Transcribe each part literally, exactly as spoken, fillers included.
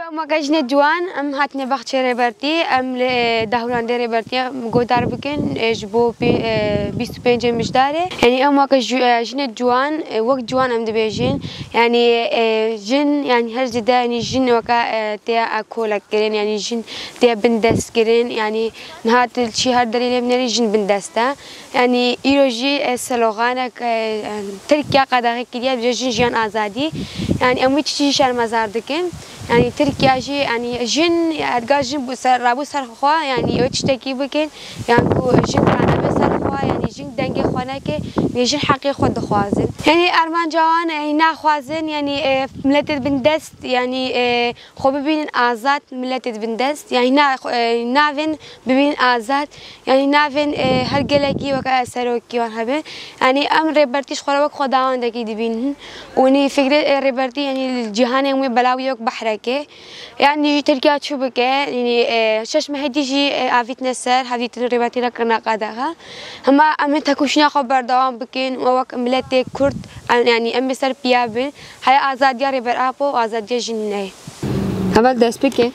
Em weke jinê ciwan, em hatine baxçê Rêbertî, em li dahûrandê Rêbertî em guhdar bikin, e, ji bo pê-, e, bîst û pêncê Mijdarê. Yanî em weke ju-, e, jinê ciwan, e, wek ciwan em dibêjin. Yanî, e, jin, yanî her cide, yanî jin weke, e, tê, e, kolek kirin, yanî jin tê bindest kirin, yanî niha tu çi her derê lê binêrî jin bindest e. Yanî îro jî, e, sloganek, e, e, Tirkiye qedexe kiriye, dibêje jin jiyan azadî. Yanî em wî tiştî jî şermezar dikin. Yanî Tirkiye jî, yanî jin, edga jin bû ser, rabû ser xwe, yanî wê tiştekî bikin. Yan ku jin ranebe ser xwe, yanî jin dengê xwe neke, lê jin heqê xwe dixwazin. Yanî armanca wan, e, naxwazin, yanî, e, miletê bindest, yanî, e, xwe bibînin azad, miletê bindest, yanî na-, e, navên bibînin azad, yanî navên, e, her gelekî weke serokî wan hebe. Yanî em Rêbertî ji xwe re wek xwedawendekî dibînin. Û nî fikrê, e, Rêbertî, yanî li cîhanê hemû belav wî wek behreke. Yanî jî Tirkiye çi bike, yanî, e, şeş mehê dî jî, e, avîtine ser, hevdîtin Rêbertî re kirine qedexe. Hema em ê tekoşîna xwe berdewam bikin û wek miletê Kurd, em, yanî em ê ser piya bin. Heya azadiya Rêber Apo û azadiya jinê. Heval dest bike.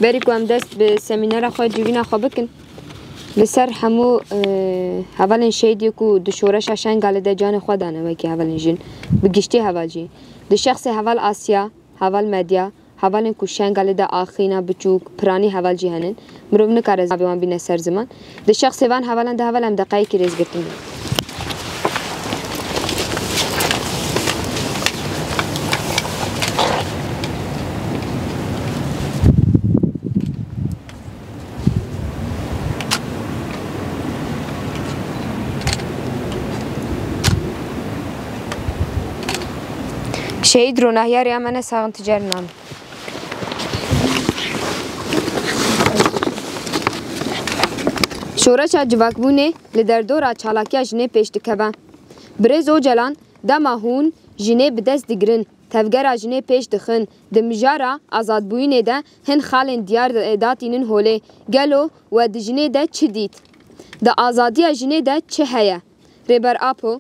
Berî ku em dest bi semînera xwe civîna xwe bikin, li ser hemû, e, hevalên şehîdê ku di şoreşa Şengalê de canê xwe dane wekî hevalên jin, bi giştî heval jî, di şexsê heval Asya, heval Medya, hevalên ku Şengalê de axîna biçûk, piranî heval jî henin. Mirov nikare navê wan bîne ser ziman. Di şexsê van hevalan de heval em deqeyekî rêzgirtin bî. Şehîd Ronahiya Rêya me ne saxin tu cer nan. Şoreşa civakbûnê li derdora çalakiya jinê pêş dikeve. Birêz Ocalan dema hûn jinê bi dest digirin, tevgera jinê pêş dixin, di mijara azadbûyînê de hin xalên diyar datînin holê. Gelo we di jinê de çi dît? Di azadiya jinê de çi heye? Rêber Apo,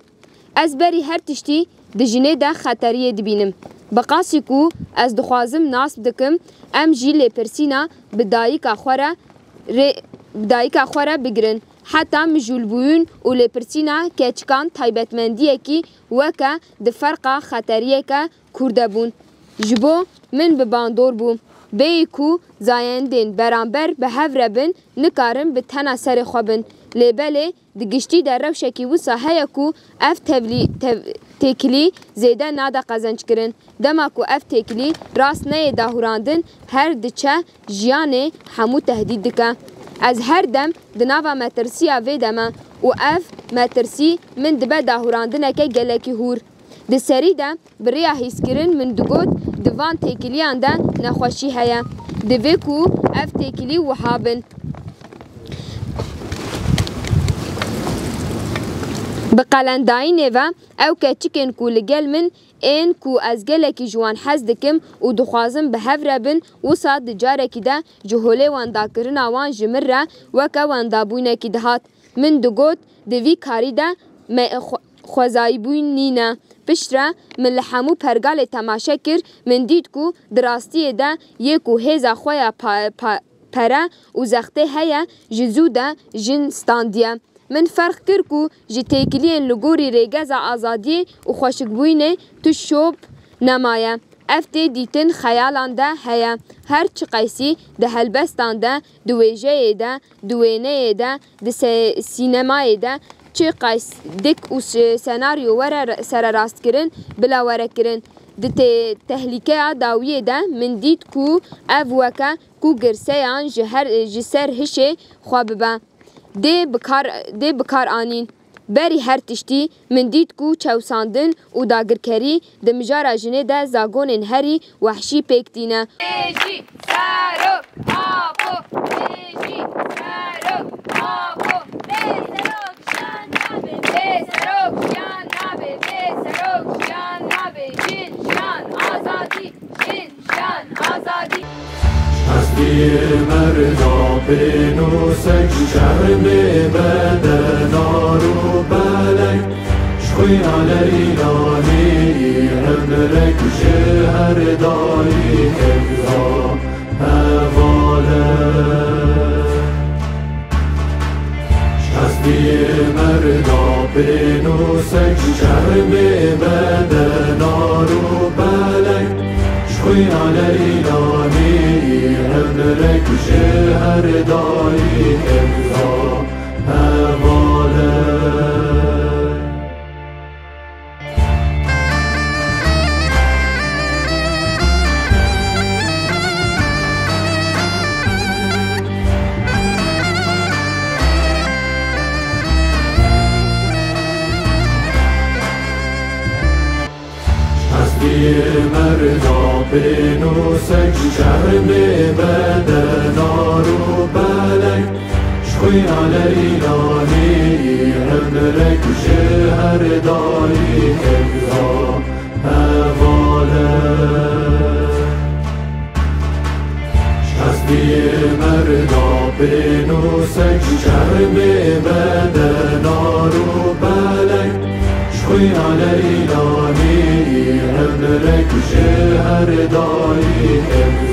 ez berî her tiştî di jinê de xeteriyê dibînim. Bi qasî ku ez dixwazim nasb dikim, em jî lêpirsîna bi dayika xwe re rê, bi dayika xwe re bigirin. Heta mijûlbûyîn û lêpirsîna keçikan taybetmendiyekî weke di ferqa xeteriyeke kûr de bûn. Ji bo min bi bandor bû. Bêyî ku zayendên beramber bi hev re bin, nikarin bi tena serê xwe bin. Lê belê di giştî de rewşekî wisa heye ku ev tevlî-, tev-, têkilî zêde nade qezenckirin. Dema ku ev têkilî rast neyê dahûrandin, her diçe jiyanê hemû tehdît dike. Ez her dem di nava metirsiya vê de me û ev metirsî min dibe dahûrandineke gelekî hûr. Di serî de bi rêya hîskirin min digot, di van têkiliyan de nexweşî heye. Divê ku ev têkilî wiha bin. Bi qelendayînê ve ew keçikên ku li gel min ên ku ez gelekî ji wan hez dikim û dixwazim bi hev re bin, wisa di carekî de ji holê wendakirina wan ji min re weke wendabûynekî dihat. Min digot, di vî karî de me xwe-, xwezayîbûn nîne. Piştre min li hemû pergalê temaşe kir, min dît ku di rastiyê de yê ku hêza xwe ya pa-, pa-, pere û zextê heye, ji zû de jin standiye. Min ferq kir ku ji têkiliyên li gorî rêgeza azadiyê û xweşikbûyînê tu şop nemaye. Ev tê dîtin xeyalan de heye. Her çiqeysî di helbestan de, di wêjeyê de, di wêneyê de, di se-, sînemayê de çiqeys dik û s-, senaryo were re-, sererastkirin, bila were kirin. Di te-, tehlîkeya dawiyê de min dît ku ev weke ku girseyan ji her, ji ser hişê xwe bibe. Dê bi kar, dê bi kar anîn. Berî her tiştî, min dît ku çewsandin û dagirkerî di mijara jinê de zagonên herî wehşî pêk tîne. Bêjî serok Apo, bêjî serok Apo, bê serok jiyan nabe, bê serok jiyan nabe, bê serok jiyan nabe, jin, jiyan, azadî. Jin, jiyan, azadî. Hestiyê merda pê nûsek şermê bede dar û pelek. Ji xwîna Leylanî hemrek ji her dayî tevza. Îlanî, emrek ji her dayî, hêza heval e. Hestiyê merda pê nûsek, şermê bede nar û belek. Ji xwîna Leylanî, emrek ji her dayî, hêza heval e. Ji hestiyê merda pê nûsek, şermê bede nar û belek. Ji xwîna Leylanî, emrek ji her dayî, hêza